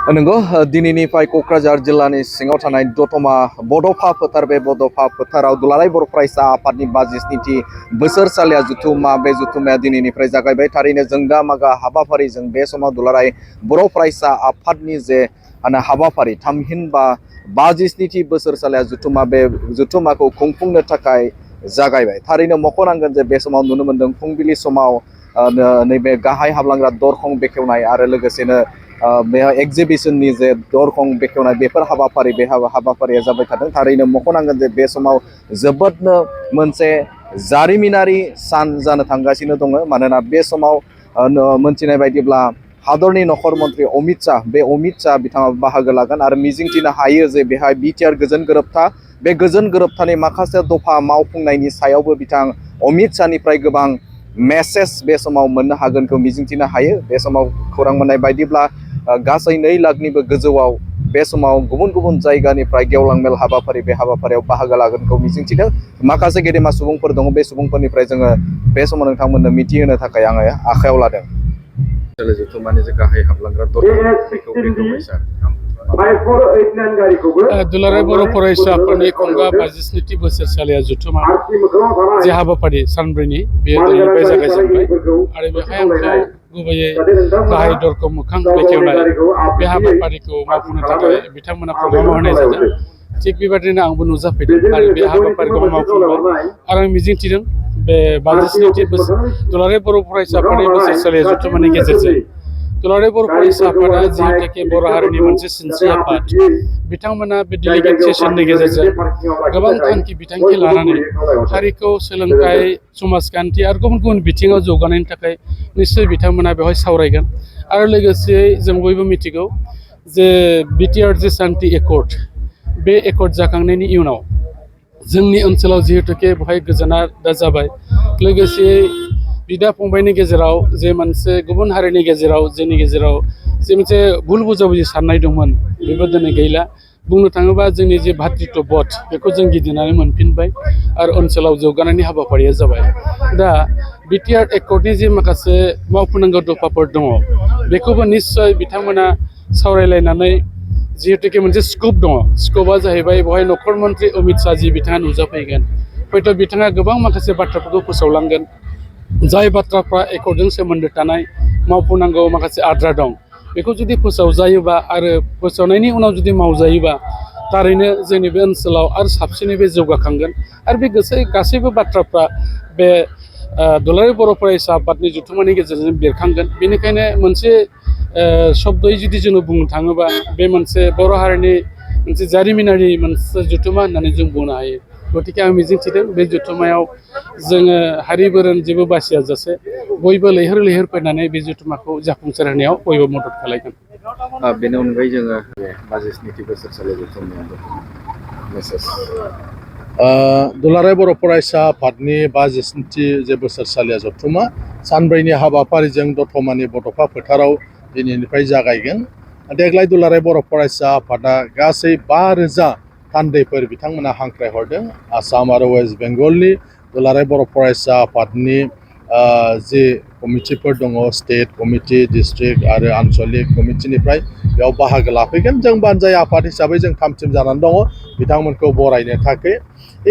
नंगौ दिनैनिफ्राय क'क्राझार जिल्लानि सिङाव थानाय दतमा बड'फा फोथार बे बड'फा फोथाराव दुलाराय बर' फरायसा आफादनि 52थि बोसोरसालिया जुथुमा बे जुथुमाया दिनैनिफ्राय जागायबाय थारैनो जोंगा मागा हाबाफारिजों बे समाव दुलाराय बर' फरायसा आफादनि जे हाबाफारि थामहिनबा 52थि बोसोरसालिया जुथुमा बे जुथुमाखौ खुंफुंनो थाखाय जागायबाय थारैनो मख'नांगोन जे बे समाव नुनो मोन्दों फुंबिलि समाव नैबे गाहाय हाबलांग्रा दरखं बेखेवनाय आरो लोगोसेनो बेहाय एक्जिबिशननि जे दरखं बेखेवनाय बेफोर हाबाफारि बे हाबाफारिया जाबाय थादों थारैनो मख'नांगोन जे बे समाव जोबोदनो मोनसे जारिमिनारि सान जानो थांगासिनो दङ मानोना बे समाव मोनथिनाय बायदिब्ला हादरनि नखर मन्त्रि अमित शाह बे अमित शाह बिथाङा बाहागो लागोन आरो मिजिंथिनो हायो जे बेहाय बिटिआर गोजोन गोरोबथा बे गोजोन गोरोबथानि माखासे दफा मावफुंनायनि सायावबो बिथां अमित शाहनिफ्राय गोबां मेसेज बे समाव मोननो हागोनखौ मिजिंथिनो हायो बे समाव खौरां मोननाय बायदिब्ला गासै 2 लाखनिबो गोजौआव बे समाव गुबुन गुबुन जायगानिफ्राय गेवलां मेल हाबाफारि बे हाबाफारियाव बाहागो लागोनखौ मिजिंथिदों माखासे गेदेमा सुबुंफोर दङ बे सुबुंफोरनिफ्राय जोङो बे समाव नोंथांमोननो मिथिहोनो थाखाय आङो आखायाव लादों जुथुमानि जे गाहाय हाबलांग्रा दरखं बेखौ बेखेवबाय सार दुलाराय बर' फरायसा आफादनि खुंगा 52थि बोसोरसालिया जुथुमा जे हाबाफारि सानब्रैनि बेयो दिनैनिफ्राय जागायजेनबाय आरो बेवहाय आंखौ गुबैयै गाहाय दरखं मोखां बेखेवनाय बे हाबाफारिखौ मावफुंनो थाखाय बिथांमोना प्रग्रामाव होनाय जादों थिग बेबादिनो आंबो नुजाफैदों आरो बे हाबाफारिखौ मावफुंबाय आरो आं मिजिंथिदों बे 52थि दुलाराय बर' फरायसा आफादनि बोसोरसालिया जुथुमानि गेजेरजों दुलाराय बर' फरायसा आफादा जिहेतुके बर' हारिनि मोनसे सिनस्रि आफाद बिथांमोना बे डेलिगेट सेसननि गेजेरजों गोबां थांखि बिथांखि लानानै हारिखौ सोलोंथाइ समाजखान्थि आरो गुबुन गुबुन बिथिङाव जौगानायनि थाखाय निश्चय बिथांमोना बेवहाय सावरायगोन आरो लोगोसेयै जों बयबो मिथिगौ जे बिटिआर जे शान्ति एकर्ड बे एकर्ड जाखांनायनि उनाव जोंनि ओनसोलाव जिहेतुके बेवहाय गोजोना दा जाबाय लोगोसेयै बिदा फंबायनि गेजेराव जे मोनसे गुबुन हारिनि गेजेराव जोंनि गेजेराव जे मोनसे भुल बुजाबुजि साननाय दंमोन बेबो दिनै गैला बुंनो थाङोबा जोंनि जे भातृत्व बोध बेखौ जों गिदिंनानै मोनफिनबाय आरो ओनसोलाव जौगानायनि हाबाफारिया जाबाय दा बिटिआर एकर्डनि जे माखासे मावफुंनांगौ दफाफोर दङ बेखौबो निस्सय बिथांमोना सावरायलायनानै जिहेतुके मोनसे स्कप दङ स्कपआ जाहैबाय बेवहाय नखर मन्त्रि अमित शाह जी बिथाङा नुजाफैगोन हयथ' बिथाङा गोबां माखासे बाथ्राफोरखौ फोसावलांगोन जाय बाथ्राफ्रा एकर्डजों सोमोन्दो थानाय मावफुंनांगौ माखासे आद्रा दं बेखौ जुदि फोसावजायोबा आरो फोसावनायनि उनाव जुदि मावजायोबा थारैनो जोंनि बे ओनसोलाव आरो साबसिनै बे जौगाखांगोन आरो बे गासैबो बाथ्राफ्रा बे दुलाराय बर' फरायसा आफादनि जुथुमानि गेजेरजों बेरखांगोन बेनिखायनो मोनसे शब्दयै जुदि जोङो बुंनो थाङोबा बे मोनसे बर' हारिनि मोनसे जारिमिनारि मोनसे जुथुमा होननानै जों बुंनो हायो गतिके आं मिजिंथिदों बे जुथुमायाव जोङो हारि बोरोन जेबो बासियाजासे बयबो लैहोर लैहोर फैनानै बे जुथुमाखौ जाफुंसार होनायाव बयबो मदद खालामगोन बेनि अनगायै जोङो बे 52थि बोसोरसालि जुथुमायाव मेसेज दुलाराय बर' फरायसा आफादनि 52थि जे बोसोरसालिया जथुमा सानब्रैनि हाबाफारिजों दतमानि बड'फा फोथाराव दिनैनिफ्राय जागायगोन देग्लाय दुलाराय बर' फरायसा आफादा गासै 5,000 थान्दैफोर बिथांमोना हांख्रायहरदों आसाम आरो वेस्ट बेंगलनि दुलाराय बर' फरायसा आफादनि जे कमिटिफोर दङ स्टेट कमिटि डिस्ट्रिक्ट आरो आन्चलिक कमिटिनिफ्राय बेयाव बाहागो लाफैगोन जों बानजाय आफाद हिसाबै जों थामथिम जानानै दङ बिथांमोनखौ बरायनो थाखाय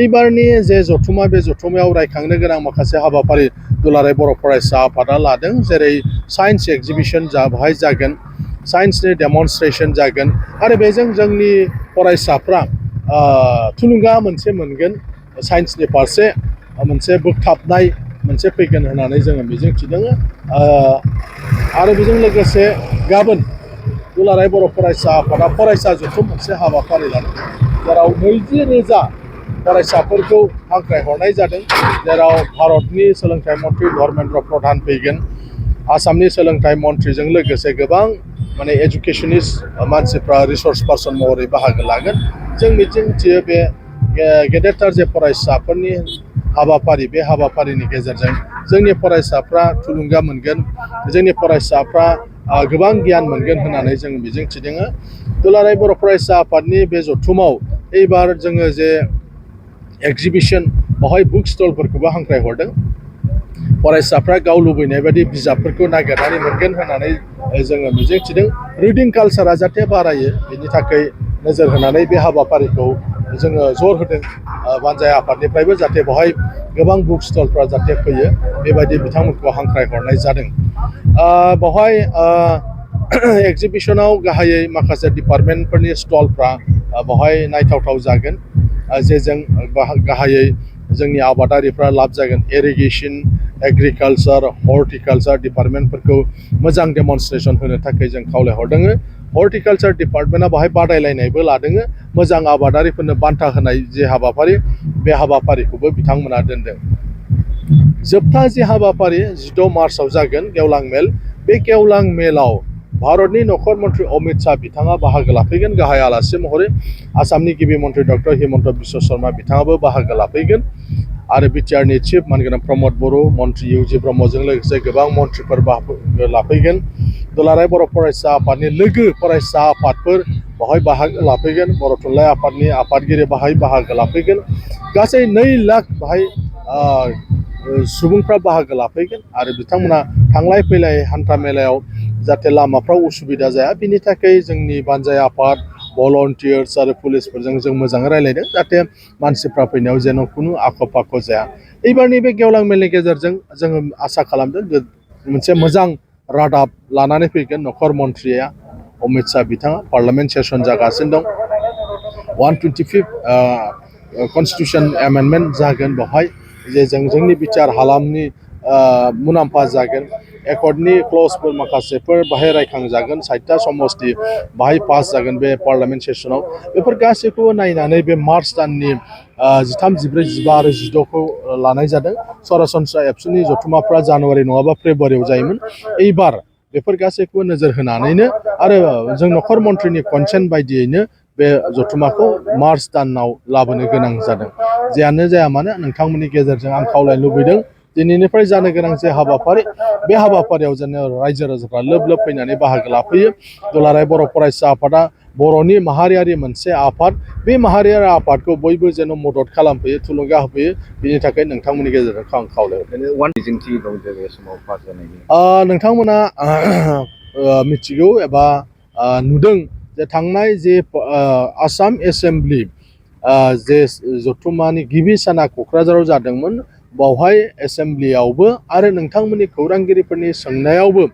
एबारनि जे जथुमा बे जथुमायाव रायखांनो गोनां माखासे हाबाफारि दुलाराय बर' फरायसा आफादा लादों जेरै साइन्स एक्जिबिशन बेवहाय जागोन साइन्सनि डेमनस्ट्रेशन जागोन आरो बेजों जोंनि फरायसाफ्रा थुलुंगा मोनसे मोनगोन साइन्सनि फारसे मोनसे बोगथाबनाय मोनसे फैगोन होननानै जोङो मिजिंथिदों आरो बेजों लोगोसे गाबोन दुलाराय बर' फरायसा आफादा फरायसा जथुम मोनसे हाबाफारि लादों जेराव 20,000 फरायसाफोरखौ हांख्रायहरनाय जादों जेराव भारतनि सोलोंथाइ मन्त्रि धर्मेन्द्र प्रधान फैगोन आसामनि सोलोंथाइ मन्थ्रिजों लोगोसे गोबां माने एजुकेशनिस्ट मानसिफ्रा रिसर्स पार्सन महरै बाहागो लागोन जों मिजिंथियो बे गेदेरथार जे फरायसाफोरनि हाबाफारि बे हाबाफारिनि गेजेरजों जोंनि फरायसाफ्रा थुलुंगा मोनगोन जोंनि फरायसाफ्रा गोबां गियान मोनगोन होननानै जों मिजिंथिदों दुलाराय बर' फरायसा आफादनि बे जथुमाव एबार जोङो जे एक्जिबिशन बेवहाय बुक स्टलफोरखौबो हांख्रायहरदों फरायसाफ्रा गाव लुबैनाय बायदि बिजाबफोरखौ नागिरनानै मोनगोन होननानै जोङो मिजिंथिदों रिडिं कालसारा जाहाथे बारायो बेनि थाखाय नोजोर होनानै बे हाबाफारिखौ जोङो जर होदों बानजाय आफादनिफ्रायबो जाहाथे बेवहाय गोबां बुक स्टलफ्रा जाहाथे फैयो बेबायदि बिथांमोनखौ हांख्रायहरनाय जादों बेवहाय एक्जिबिसनाव गाहायै माखासे डिपार्टमेन्टफोरनि स्टलफ्रा बेवहाय नायथावथाव जागोन जेजों गाहायै जोंनि आबादारिफ्रा लाब जागोन इरिगेसन एग्रिकालचार हर्टिकालचार डिपार्टमेन्टफोरखौ मोजां डेमनस्ट्रेसन होनो थाखाय जों खावलायहरदों हर्टिकालचार डिपार्टमेन्टआ बाहाय बादायलायनायबो लादों मोजां आबादारिफोरनो बान्था होनाय जे हाबाफारि बे हाबाफारिखौबो बिथांमोना दोनदों जोबथा जे हाबाफारि 16 मार्चआव जागोन गेवलां मेल बे गेवलां मेलाव भारतनि नखर मन्थ्रि अमित शाह बिथाङा बाहागो लाफैगोन गाहाय आलासि महरै आसामनि गिबि मन्थ्रि डक्टर हिमन्त बिश्व शर्मा बिथाङाबो बाहागो लाफैगोन आरो बिटिआरनि चिफ मानगोनां प्रमद बर' मन्थ्रि इउजि ब्रह्मजों लोगोसे गोबां मन्थ्रिफोर बाहागो लाफैगोन दुलाराय बर' फरायसा आफादनि लोगो फरायसा आफादफोर बेवहाय बाहागो लाफैगोन बर' थुनलाइ आफादनि आफादगिरि बाहागो लाफैगोन गासै 2 लाख बाहाय सुबुंफ्रा बाहागो लाफैगोन आरो बिथांमोना थांलाय फैलाय हान्था मेलायाव जाहाथे लामाफ्राव उसुबिदा जाया बिनि थाखाय जोंनि बानजाय आफाद भलन्टियार्स आरो पुलिसफोरजों जों मोजाङै रायज्लायदों जाहाथे मानसिफ्रा फैनायाव जेन' खुनु आख' फाख' जाया एबारनि बे गेवलां मेलनि गेजेरजों जोङो आसा खालामदों मोनसे मोजां रादाब लानानै फैगोन नखर मन्थ्रिया अमित शाह बिथाङा पार्लामेन्ट सेसन जागासिनो दं 125 कनस्टिटिउसन एमेन्डमेन्ट जागोन बेवहाय जे जोंनि बिटिआर हालामनि मुलाम्फा जागोन एकर्डनि क्लजफोर माखासेफोर बाहाय रायखांजागोन 60टा समस्ति बाहाय पास जागोन बे पार्लामेन्ट सेसनाव बेफोर गासैखौबो नायनानै बे मार्च दाननि 13, 14, 15 आरो 16खौ लानाय जादों सरासनस्रा एबसुनि जथुमाफ्रा जानुवारि नङाबा फेब्रुवारियाव जायोमोन एबार बेफोर गासैखौबो नोजोर होनानैनो आरो जों नखर मन्थ्रिनि कनसेन्ट बायदियैनो बे जथुमाखौ मार्च दानाव लाबोनो गोनां जादों जेयानो जाया मानो नोंथांमोननि गेजेरजों आं खावलायनो लुबैदों दिनैनिफ्राय जानो गोनां जे हाबाफारि बे हाबाफारियाव जेन रायजो राजाफ्रा लोब लोब फैनानै बाहागो लाफैयो दुलाराय बर' फरायसा आफादा बर'नि माहारियारि मोनसे आफाद बे माहारियारि आफादखौ बयबो जेन मदद खालामफैयो थुलुंगा होफैयो बिनि थाखाय नोंथांमोननि गेजेरजों आं खावलायहरदों नोंथांमोना मिथिगौ एबा नुदों जे थांनाय जे आसाम एसेम्बलि जे जथुमानि गिबि साना क'क्राझाराव जादोंमोन बावहाय एसेम्बलियावबो आरो नोंथांमोननि खौरांगिरिफोरनि सोंनायावबो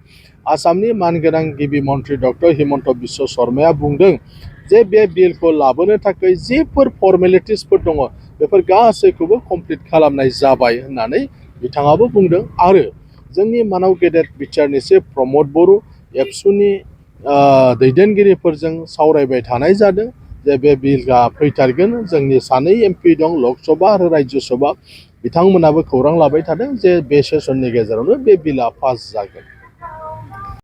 आसामनि मानगोनां गिबि मन्थ्रि डक्टर हिमन्त बिश्व शर्माया बुंदों जे बे बिलखौ लाबोनो थाखाय जेफोर फर्मेलिटिसफोर दङ बेफोर गासैखौबो कमप्लिट खालामनाय जाबाय होननानै बिथाङाबो बुंदों आरो जोंनि मानाव गेदेर बिटिआरनि चिफ प्रमद बर' एबसुनि दैदेनगिरिफोरजों सावरायबाय थानाय जादों जे बे बिलआ फैथारगोन जोंनि 2 एमपि दं लकसभा आरो राज्य सभा बिथांमोनाबो खौरां लाबाय थादों जे बे सेसननि गेजेरावनो बे बिलआ पास जागोन